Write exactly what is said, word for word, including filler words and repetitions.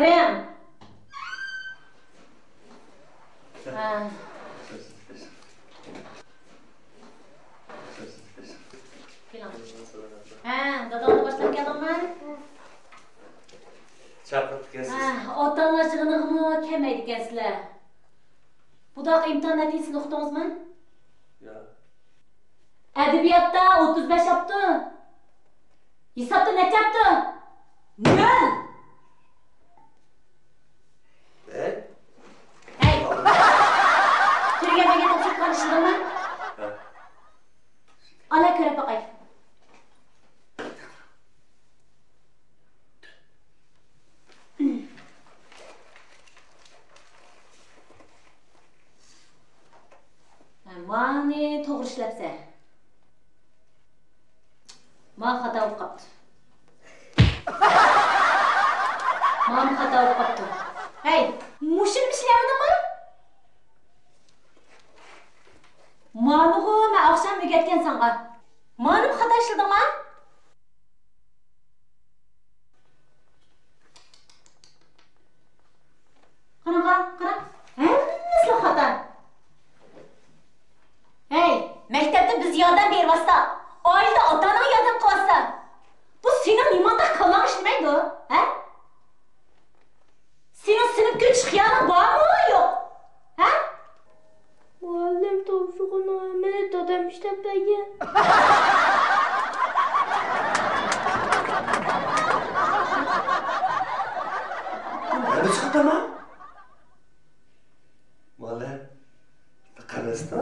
بېرىڭ. ھە. كېلىڭ. ھە، داداڭنى باشلاپ كەلدىڭمۇ؟ چاقىرىپتىكەنسىز. ھە، ئاتا-ئانىلار يىغىنىغىمۇ كەلمەيدىكەنسىلەر. بۇنداق ئىمتىھان نەتىجىسىنى ئۇقتىڭىزمۇ؟ ياق. ئەدەبىياتتا ئوتتۇز بەش ئاپتۇ. ھېسابتا نەچچە ئاپتۇ؟ نۆل! ھەي! ھەي! تۈرگەن بەگە تاپشۇرۇپ قالدى، ئىشلىدىڭمۇ؟ ھە. ئانا، كۆرۈپ باقاي. ھە، مانى توغرا ئىشلەپسەن. ما خاتا بولۇپ قاپتۇ. مانى خاتا بولۇپ قاپتۇ. ھەي، مۇشۇنى ئىشلەۋىدىڭمۇ؟ مانىغۇ مەن ئاخشام ئۆگەتكەن ساڭا. مانىمۇ خاتا ئىشلىدىڭما؟ قاراڭغا، قاراڭ. ھەممىسى خاتا. ھەي، مەكتەپتە بىز ياردەم بېرىۋاتساق، ئائىلىدە ئاتا-ئاناڭ ياردەم قىلىۋاتسا، بۇ سېنىڭ نېمانداق كاللاڭ ئىشلىمەيدۇ، ھە؟ سېنىڭ سىنىپقا ئۆتۈش خىيالىڭ بارمۇ، يوق؟ ھە؟ مۇئەللىم، تاپشۇرۇقنىڭ ھەممىنى دادام ئىشلەپ بەرگەن. ھەممىسى خاتامۇ؟ مۇئەللىم، قەرەستە.